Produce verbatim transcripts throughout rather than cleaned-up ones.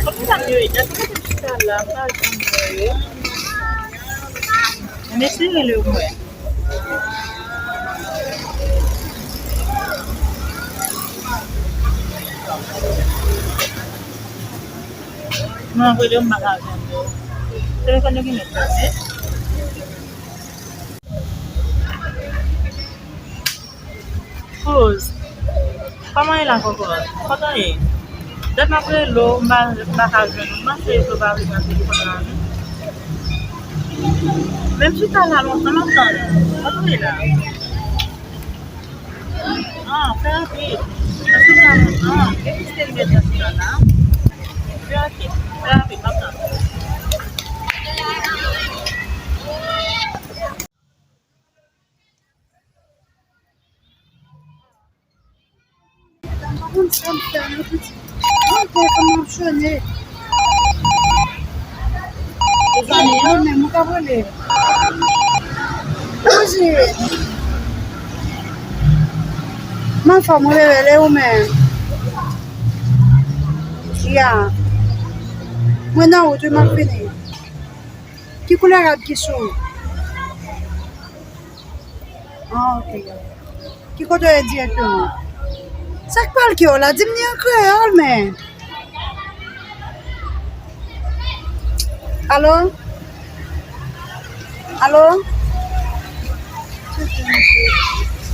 Kòm sa m yo, etan se kote m chita la, m pa janm wè yo. Mwen eseye rele yo pou mwen. Mwen rele yo, m pa ka jwenn yo. Telefòn yo gen nèt la, men. Kouz, kòman ye la, Kòkòt? Kote w ye? Dat m ap rele w, m pa, m pa ka jwenn ou. M panse rezo pa rive nan telefòn la, non. Men m chita la lontan, m ap tann ou. Kote w ye la? Ah, fè rapid. Paske m la lontan. Depi se li mete nan chita la. Fè rapid, fè rapid, m ap tann ou. M pa konn sa m fè non, pitit. Mwen telefòn nan ap sone. Mezanmi, wi, men mwen ka rele. Kouzin. Mwen anfòm, mwen rele ou menm. Ya. Mwen nan wout, wi, m ap vini. Ki koulè rad ki sou ou? Ah, ok. Ki kote w ye dirèkteman? Sa k pral ke w la? Di m li an kreyòl, men. Alo? Alo?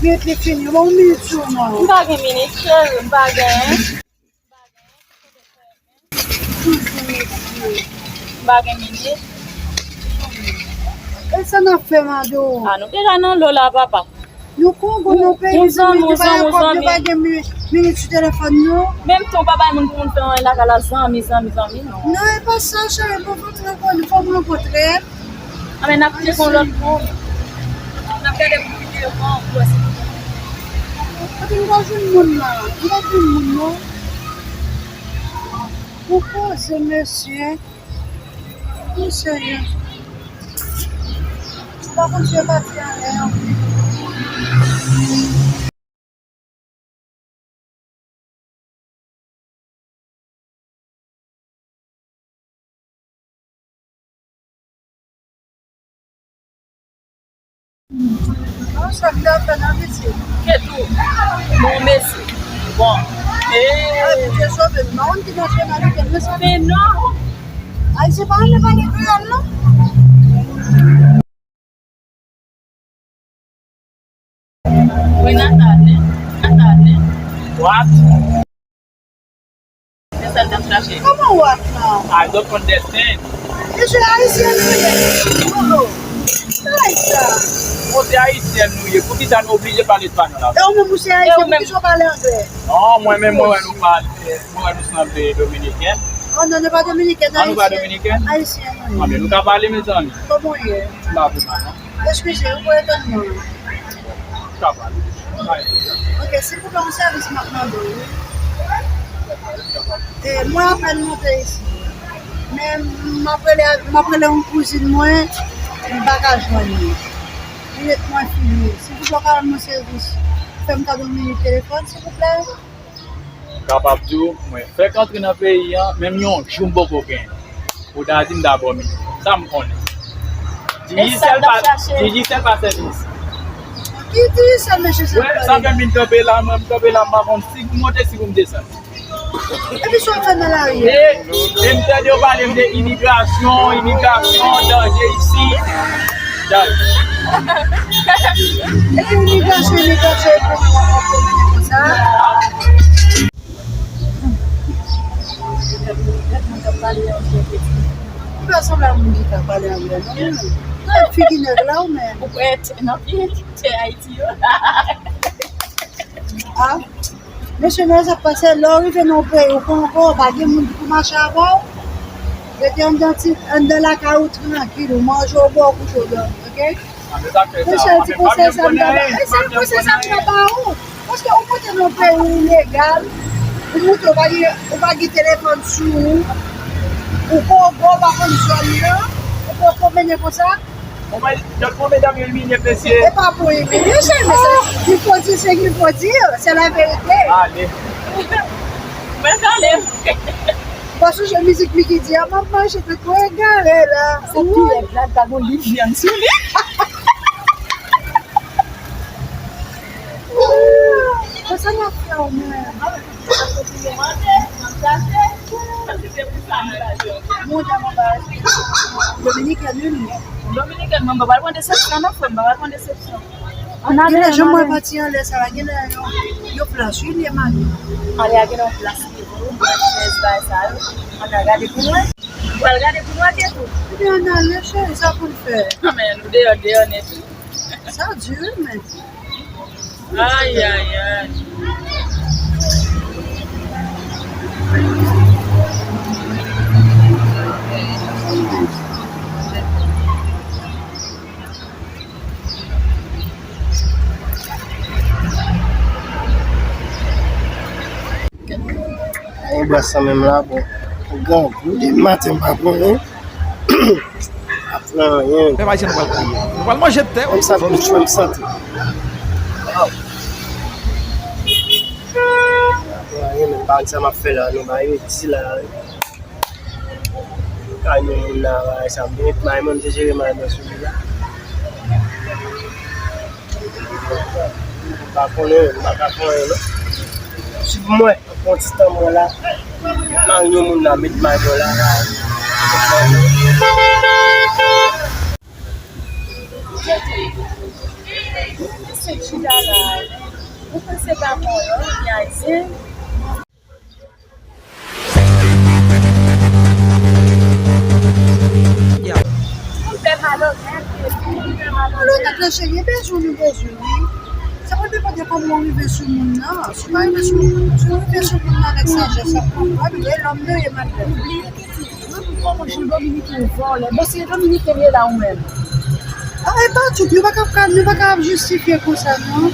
Minit li fini. Bon, minit sou non. M pa gen minit, cheri, m pa gen. M pa gen minit. E sa n ap fè, Mado? A, nou deja nan lo la, papa. Nou Kongo, nou peyi, nou pa gen kòb, nou pa gen mi-, minit sou telefòn nou. Menm tou, pa bay moun pou moun fè anyen lakay la, zanmi, zanmi, zanmi, non. Non, e pa sa, cheri, m pa kontre kò nou, fò m rankontre l. Anben, n ap tcheke yon lòt moun. N ap gade pou videyo an, pou wè si nou. Kote m ta jwenn moun la? M pa jwenn moun, non. Ou koze, mesye. Ou serye. M pa konn si yo pati anlè an. Bon, sa k ta fè nan pitit? Ketou, bon, mesi. Bon. E Bondye sove m, m pa konn ki nasyon amerikèn, men sa. Men non. Ayisyen pa renmen pale kreyòl, non. Wi, Nathan, Nathan. What? Se sa l t ap chache. Kòman what la? I don't understand. Mesye, ayisyen nou ye. Oh, oh. Sa sa? Bon, se ayisyen nou ye. Poukisa nou oblije pale espanyòl avè nou? E ou menm ou se ayisyen, poukisa w pale anglè? Non, mwen menm, mwen wè nou pale, mwen wè nou sanble dominiken. Oh non, nou pa dominiken, nou pa dominiken? Ayisyen nou ye. Anben, nou ka pale, mezanmi? Kòman w ye? M pa pi mal, non. Eskize, ou pran etonnman. Ou ka pale. Ok, silvouplè, yon sèvis m ap mande w, wi. E, mwen apèn monte isi. Men m ap rele, m ap rele yon kouzin mwen, m pa ka jwenn li. Minit mwen fini. Silvouplè, ou ka rann mwen sèvis. Fè m kado yon minit telefòn, silvouplè. Kapab di w, mwen fèk antre nan peyi an, menm yon jou m poko gen. Ou ta di m ta ba w minit. Sa m konnen. Digicel pa, Digicel pa sèvis. Ki Digicel, mesye, sa? Wè, sa fè m vin kanpe la, mwen, m kanpe la, m pa konn si pou m monte, si pou m desann. Epi sa w fè nan lari a? E, e m tande yo pale m de imigrasyon, imigrasyon, danje isi. Danje. Epi imigrasyon, imigrasyon, epi w ap pwomene konsa. Ou pa sanble a moun ki ka pale anglè, non, ou menm. Nan figi nèg la, ou menm. Ou prèt nan pye tè Ayiti yo. Ah. Mesye, nan sa k pase, lè w rive nan yon peyi, ou pa ankò, pa gen moun ki pou mache avè w. Rete anndan ti, anndan lakay ou trankil, ou manje, ou bwè, ou kouche, ou dòmi, ok? Mesye, ti konsèy sa m ta ba, e sèl konsèy sa m ta ba ou. Paske ou moute nan yon peyi ilegal, ou moute, ou pa gen, ou pa gen telefòn sou ou, ou Kongo, ou pa konn zòn nan, ou poko mennen konsa. Konbyen, konbyen dam yo imilye, mesye? E pa pou imilye, cheri, men se, il faut dire ce qu'il faut dire, c'est la vérité. Ale. Mwen kale. Ou pa sonje mizik Mickey di a, m ap mache tankou egare la. Se pi rèd la, ta gon liv vyann sou li. Konsa n ap fè w menm. Mwen te konn ba Dominikèn, wi, li. Dominikèn, mwen pa pral pran desepsyon, non, frè m, pa pral pran desepsyon. Genlè, jan mwen pati anlè sa la, genlè yon, yon plas, wi, li ye mami. Ale a genlè yon plas ki vo, yon chèz, bagay sa yo. Ann al gade pou nou wè. Ou pral gade pou nou wè, Ketou? Ebyen, ann ale, cheri, sa pou n fè. Anmè, nou deyò, deyò nèt, wi. Sa di, wi, men. Ay, ay, ay. Ay, bwè san menm la, bon. Grangou depi maten, m pa pran anyen. Pa pran anyen. Pèp ayisyen, nou pral kriye. Nou pral manje tè, wi. Menm sa, menm, menm sante. Waw. Pa pran anyen, menm pa konn sa m ap fè la, non, ba yo di la, wi. Kay nou moun la, bagay sa, m te met may mwen, m te jere may mwen sou li la. M pa konnen, m pa ka fè anyen, non. Swiv mwen, pran ti tan mwen la. Mari yon moun la, met may mwen la, la. Se chita la. Ou panse pa mwen, non, li ayisyen? Ou fè mal onèt, epi ou fè mal onèt. Alò, tèt la cheri, e bezwen nou bezwen, wi. Sa va depann de kòman w rive sou moun nan. Si w pa rive sou, si w rive sou moun nan avèk sajès, l ap konprann, wi, lòm nou ye, madanm. Kòman jan Dominiken vòlè? Bon, se Dominiken li ye la ou menm? Ah, e pa tout, nou pa ka, nou pa ka ap jistifye konsa, non.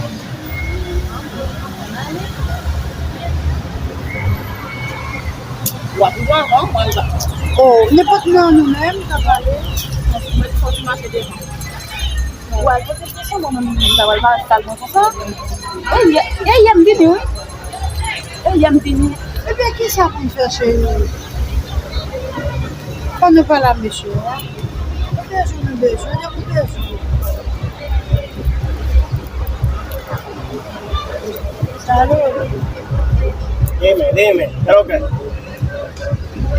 W ap pran, non, mwen la. Oh, nenpòt nan nou menm, k ap pale. Mwen fò ti mache devan. Ou al poze kesyon, mwen menm, mwen ta pral pa sal mwen konsa. E yè, e yè m vini, wi. E yè m vini. Ebyen, kisa pou n fè, cheri? Fò nou pale a mesye a. Nou bezwen, nou bezwen, nou bezwen. Alo. Deme, deme. Alo, kè.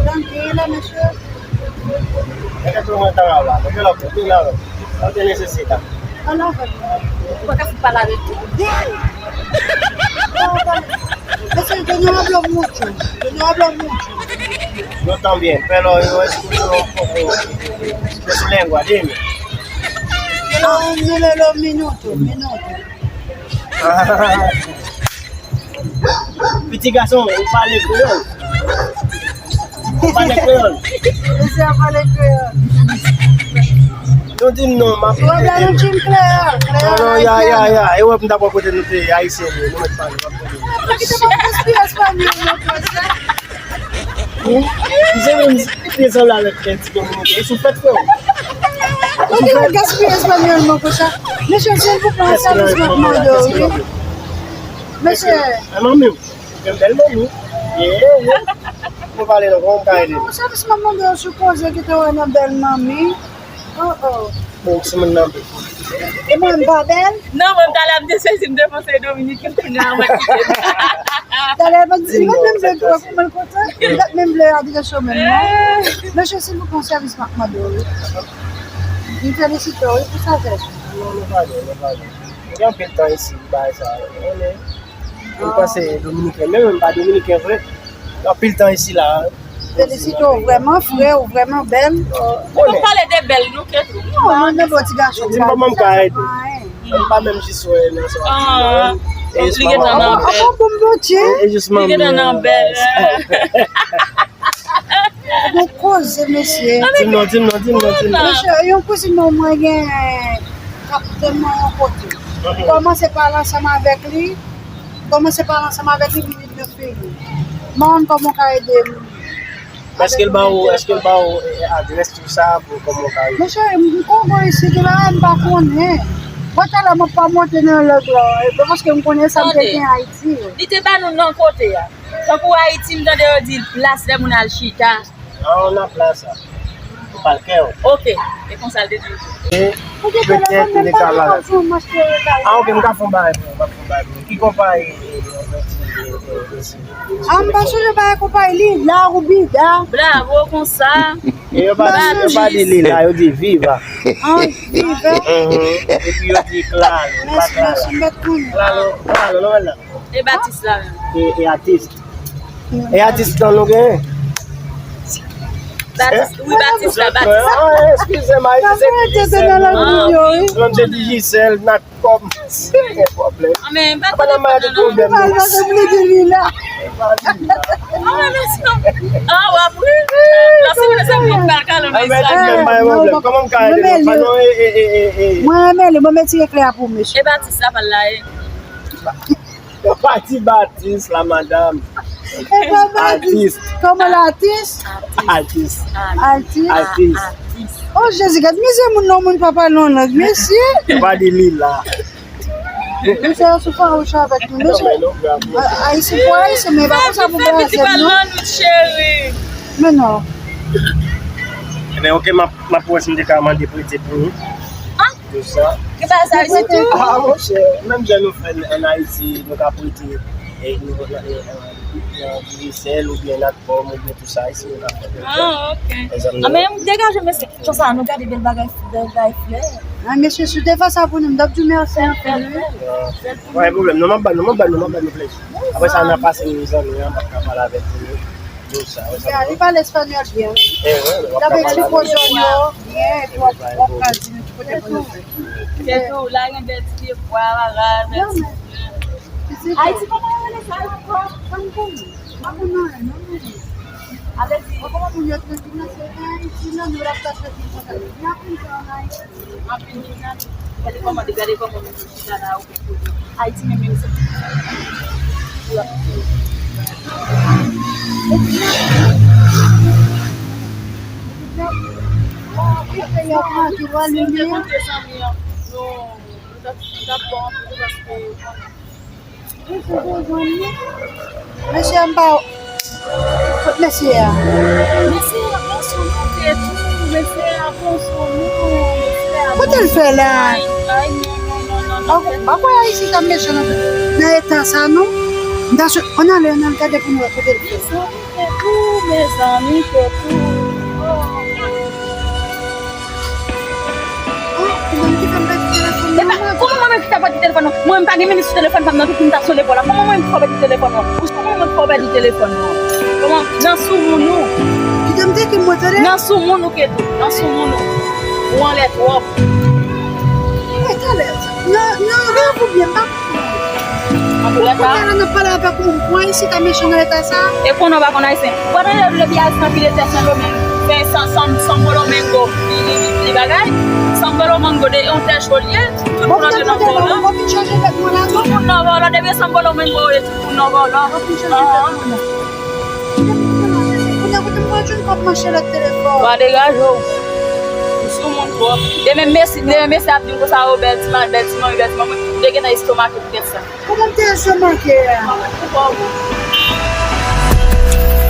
Tranquilo, mesye. Mete tou mwen tan la, mete lòk, mete la, mete nesesita. Alo, ou pa ka fout pale avèk li. Mesye, yo no hablo mucho, yo no hablo mucho. Yo también, pero yo escucho un poco de su lengua, dime. Yo no hablo minuto, minuto. Piti gason, ou pale kreyòl? Ou pale kreyòl? Mesye a pale kreyòl. Nou di m non, m ap... Ou wè la nou di m kreyòl, kreyòl. Non, non, ya, ya, ya. E wè m t ap wè kote nou te ayisyen yo, nou mèt pale, m ap tande. Sa ki te pa gaspiye espanyòl mwen konsa. Misye menm li sanble avèk yon ti dominiken. E sou fèt, frè. Ou te gaspiye espanyòl mwen konsa. Mesye, silvouplè, yon sèvis mwen ap mande w, wi. Mesye. Ay, manmi w. Gen bèl manmi. Yeah, yeah. Mwen pale non, kòman m ka ede? Yon sèvis mwen ap mande w sou koze ki te wè nan bèl manmi. Oh, oh. Bon, se moun nan bèl. E mwen, m pa bèl? Non, mwen, m talè m te sezi, m te panse Dominiken, kounye a mwen kite. Talè, mwen di, mwen menm vle twòp, mwen kontan. Lòt menm vle adrese w menm, non? Mesye, silvouplè, yon sèvis m ap mande w, wi. M felisite w, wi, pou sajès ou. Non, non, pa gen, non, pa gen. Gen anpil tan isi, bagay sa yo. Mwen panse Dominiken, men mwen pa Dominiken vre. Anpil tan isi la. Felisite w vrèman, frè, ou vrèman bèl. Nou pale de bèl, nou ke tou. Non, mwen nan bon ti gason. Di m kòman m ka ede. M pa menm jis wè nan sa w ap di la. Li gentan nan bèl. Bon, bon, bon, Dye. E jis manmi. Li gentan nan bèl. Bon koze, mesye. Di m non, di m non, di m non, di m non. Mesye, yon kouzin mwen, mwen gen k ap tann mwen yon kote. Kòmanse pale ansanm avèk li. Kòmanse pale ansanm avèk li, li vin nan peyi. Manman, kòman w ka ede m? Èske l ba ou, èske l ba ou, eh, adrès tou sa pou kòman w ka ede? Mesye, m kongo isit la, m pa konnen. Bon, talè m ap pa monte nan lòt la, e, paske m konnen sa m te gen Ayiti. Li te ba nou nan kote a. Tankou Ayiti, m tande yo di plas lè moun al chita. Ah, on a plaza. Ou pa l kè w. Ok, e konsa l te di. E petèt li ka la. Ah, ok, m ka fè yon bagay pou ou, m ap fè yon bagay pou ou. Ki konpayi, e, e, e, e, e, e, e, Ah, m pa sonje bagay konpayi li, La Rubida. Bravo, konsa. E yo pa di, yo pa di Lila, yo di Viva. Ah, Viva. Mhm. Epi yo di Klalo, pa Klala. Mèsi, mèsi, m pa t konnen. Klalo, Klalo, non, la. E Batis la menm. E, e atis. E atis nan nou gen. Batis, wi, Batis la, Batis la. Ah, eskize m, Ayiti se Digicel. Ah, wi. Mwen se Digicel, Natcom. Gen pwoblèm. Ah, men pa gen pwoblèm, non. Pale pa gen pwoblèm, Lila. Ah, men mèsi, non. Ah, w ap ri. La se vre, se vre, m pral kale, men sa. Ah, men pa gen pwoblèm. Kòman m ka ede nou? Mwen renmen li, mwen retire klè a pou mesye. E Batis la, pa l la, e. Yo pa di Batis la, madanm. E pa Batis. Atis. Kòman la, atis? Atis. Atis. Atis. Oh, Jezi, gad mizè moun nan, moun pa pale yon lang, mesye. Yo pa di Lila. Mesye, yo sou fawouch avèk nou, mesye. A-, Ayisyen pou Ayisyen, men pa konsa pou Brazil, non. Men non. Ebyen, ok, m ap, m ap wè si m te ka mande prete pou nou. Tout sa. Ki bagay sa, Ayiti tou? Ah, monchè, menm jan nou fè ann Ayiti, nou ka prete, e, nou, e, e, e, Digicel oubyen Natcom oubyen tout sa, isi nou ka fè. Ah, ok. Ah, men degaje, mesye. Konsa, nou gade bèl bagay, bèl bagay flè. Ah, mesye, si w te fè sa pou nou, m t ap di w mèsi anpil, wi. Ah, pa gen pwoblèm. Non, m ap ba nou, m ap ba nou, m ap ba nou plezi. Apre sa, n a pase nou zanmi an, m ap ka pale avèk nou. Tout sa, wi, sa. Ya, li pale espanyòl byen, wi. Eh, wi, w ap ka pale avèk nou. L ap eksplike w zòn yo byen, epi w ap, w ap ka di nou ki kote pou nou fè. Se tou, la gen bèl ti pye bwa, bagay, bèl ti flè. Ayiti, kòman yo rele sa yo ankò? Sa m konnen. M pa konn anyen, non, mwen. Avè di, kòman moun yo trankil nan se Ayiti, non, nou l ap ka trankil konsa. N ap vin fè ann Ayiti. Anpil moun nan, gade kòman, gade kòman moun yo chita la, yo gen pwoblèm. Ayiti menm, menm se. Si yo te kontre zanmi an, nou, nou t ap, nou t ap bon anpil paske Mesye a m pa. Kot mesye a? Mesye a bon sou nou, Ketou. Mesye a bon sou nou. Mesye a bon sou nou. Kote l fè la? Ay, ay, non, non, non, non, non. Pa kwè Ayisyen ta mechan nan, nan eta sa, non. M ta sou, ann ale, ann al gade pou nou wè kote l fè. Mezanmi, Ketou, mezanmi, Ketou. Oh. Epa, kòman mwen menm ki ta pèdi telefòn nan? Mwen menm pa gen minit sou telefòn pa m nan, tout moun ta sonde pou la. Kòman mwen menm ki fè w pèdi telefòn nan? Ou kòman mwen ki fè w pèdi telefòn nan? Kòman? Nan soumoun ou. Kite m tranquille mwen, tande? Nan soumoun ou, Ketou. Nan soumoun ou. Ou anlè twòp. Mwen talè. Nan, nan rèv oubyen m pa Antoulèka, kounye a la n ap pale avèk ou, ou kwè Ayisyen ta mechan nan eta sa? E konnen w pa konn Ayisyen. Ou pa tande yo di depi Ayisyen anpile tè Sendomeng, fè San, San, Santo Domingo, li, li, li, li bagay? Santo Domingo de yon tè cho l ye, tout moun antre nan vòlò. Tout moun nan vòlò, depi Santo Domingo ye, tout moun nan vòlò. Anhan. Kounye a kote m pral jwenn kòb manchè lòt telefòn. Wa degaje w. Ou sou moun twòp. Demen Messi, demen Messi ap di m konsa, o bèl ti manmi, bèl ti manmi, bèl ti manmi. Ou te gentan estomake poutèt sa. Kòman m te estomake a?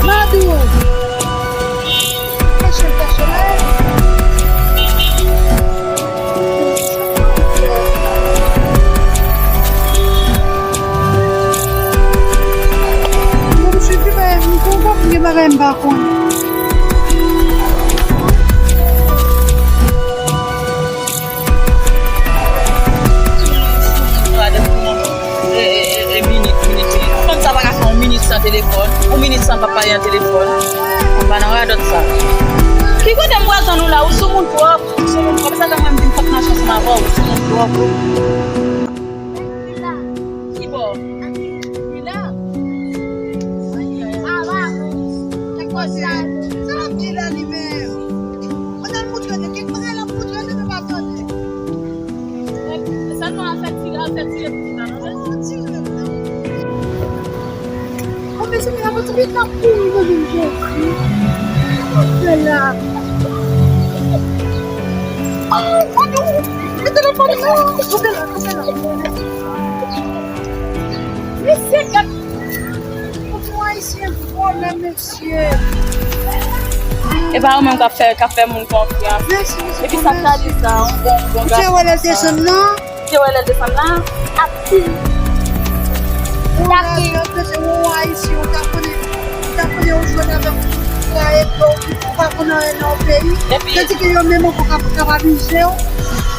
Madou. Kache, kache la. Mwen, m swiv li, men m konn pa pou gen bagay m pa konn. E, e, e, e, minit, minit, minit. Fanm sa pa ka fè yon minit san telefòn, yon minit san pa pale nan telefòn. Ann pa nan radòt sa. Ki kote m pral jwenn ou la? Ou sou moun twòp. Ou sou moun twòp. Se sa k fè mwen m vin fòk mache ansanm avè w. Ou sou moun twòp. Ki bò? Li la. Sa va? Kèk kote a. Sa l ap di la li menm? Mwen al moutre nou. Kèk bagay l ap moutre nou, nou pa tande. Sa nou al fè tire, al fè tire pou nou la, non? Ou mezanmi, la kontinye k ap kouri nan men Jezi. Sa l ap fè la? Oh, Madou! Mete telefòn nan! Kote la, kote la? Mesye, gad! Kote w Ayisyen? Mesye. E pa ou menm k ap fè, k ap fè moun konfyans. Epi sa k ta di sa, yon bon, bon gason. Ou te wè lè l desann nan? Ou te wè lè l desann nan? Ap di. Ou la, se yon Ayisyen, ou ta konnen, ou ta konnen ou jwenn avèk moun ki ka ede w, ou pa konn anyen nan yon peyi. Tandis ke yo menm ankò ka, ka abize w.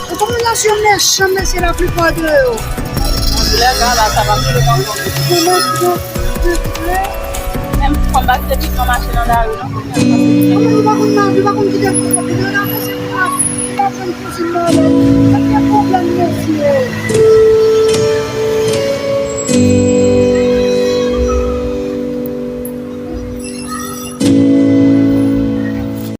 Ou konprann, nèg yo mechan, mesye, laplipa de yo. Lè gala sa pa tou le moun. Menm kòm pa kite pikan mache nan lari non. Ou pa konn mache, ou pa konn kite pikan mache nan lari.